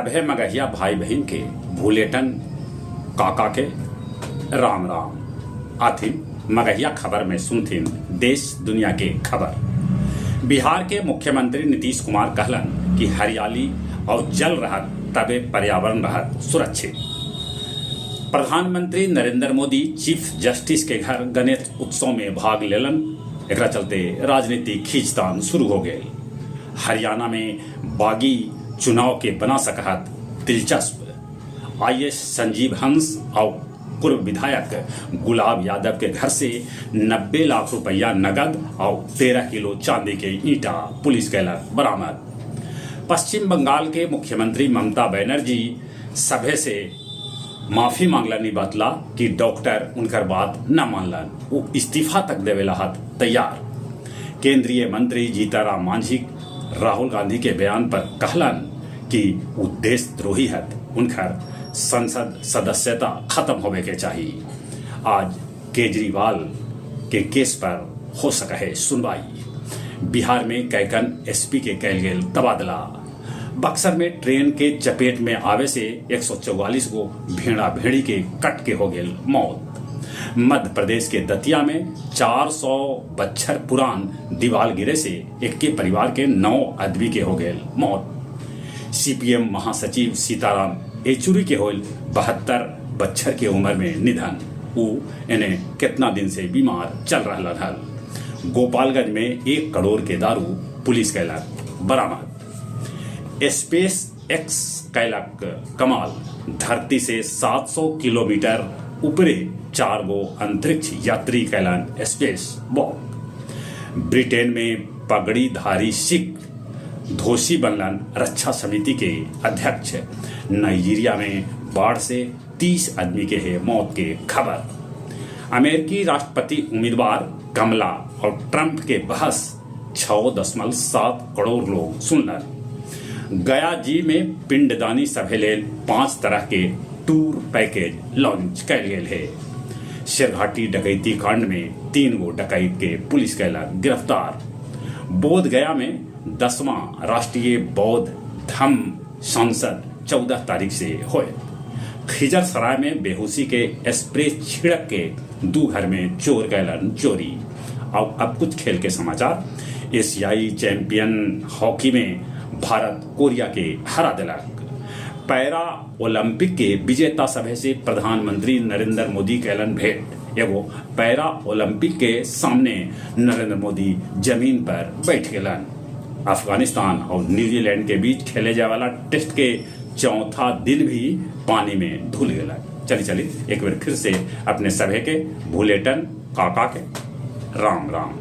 सभे मगहिया भाई बहिन के भूलेटन काका के राम राम। आथिन मगहिया खबर में सुनथिन देश दुनिया के खबर। बिहार के मुख्यमंत्री नीतीश कुमार कहलन कि हरियाली और जल रहत तबे पर्यावरण रहत सुरक्षित। प्रधानमंत्री नरेंद्र मोदी चीफ जस्टिस के घर गणेश उत्सव में भाग लेलन। एकरा चलते राजनीतिक खींचतान शुरू हो गेल। हरियाणा में बागी चुनाव के बना सकहत दिलचस्प। आईएएस संजीव हंस और पूर्व विधायक गुलाब यादव के घर से 90 लाख रुपया नकद और 13 किलो चांदी के ईंटा पुलिस कैलक बरामद। पश्चिम बंगाल के मुख्यमंत्री ममता बनर्जी सभे से माफी मांगलनी बतला कि डॉक्टर उनकर बात न मानलन, वो इस्तीफा तक देवे ला हथ तैयार। केंद्रीय मंत्री जीतनराम मांझी राहुल गांधी के बयान पर कहलन कि वो देशद्रोही हथ, उनकर संसद सदस्यता खत्म होवे के चाहिए। आज केजरीवाल के केस पर हो सका है सुनवाई। बिहार में कैकन एसपी के कैल गेल तबादला। बक्सर में ट्रेन के चपेट में आवे से 144 गो भेड़ा भेड़ी के कट के हो गेल मौत। मध्य प्रदेश के दतिया में 400 बच्छर पुरान दीवार गिरे से एक परिवार के 9 आदमी के हो गेल मौत। सीपीएम महासचिव सीताराम येचुरी के होल 72 बच्छर के उम्र में निधन। ऊ इन्हें कितना दिन से बीमार चल रहा हल। गोपालगंज में 1 करोड़ के दारू पुलिस कैलक बरामद। स्पेस एक्स कैलक कमाल, धरती से 700 किलोमीटर ऊपरे 4 गो अंतरिक्ष यात्री कैलन स्पेस वॉक। ब्रिटेन में पगड़ीधारी सिख धोसी बनलन रक्षा समिति के अध्यक्ष। नाइजीरिया में बाढ़ से 30 आदमी के है मौत के खबर। अमेरिकी राष्ट्रपति उम्मीदवार कमला और ट्रंप के बहस 6.7 करोड़ लोग सुनलन। गया जी में पिंडदानी सभे लेल 5 तरह के टूर पैकेज लॉन्च कैल गेल है। शेरघाटी डकैती कांड में 3 गो डकैत के पुलिस कैलक गिरफ्तार। बोध गया में 10वां राष्ट्रीय बौद्ध धम्म संसद 14 तारीख से होए। खिजरसराय में बेहोशी के स्प्रे छिड़क के 2 घर में चोर कैलन चोरी। और अब कुछ खेल के समाचार। एशियाई चैंपियन हॉकी में भारत कोरिया के हरा दिलक। पैरा ओलंपिक के विजेता सभे से प्रधानमंत्री नरेंद्र मोदी कैलन भेंट। एगो पैरा ओलंपिक के सामने नरेंद्र मोदी जमीन पर बैठ गेलन। अफगानिस्तान और न्यूजीलैंड के बीच खेले जाए वाला टेस्ट के चौथा दिन भी पानी में धुल गेलन। चली चली एक बार फिर से अपने सभे के भूलेटन काका के राम राम।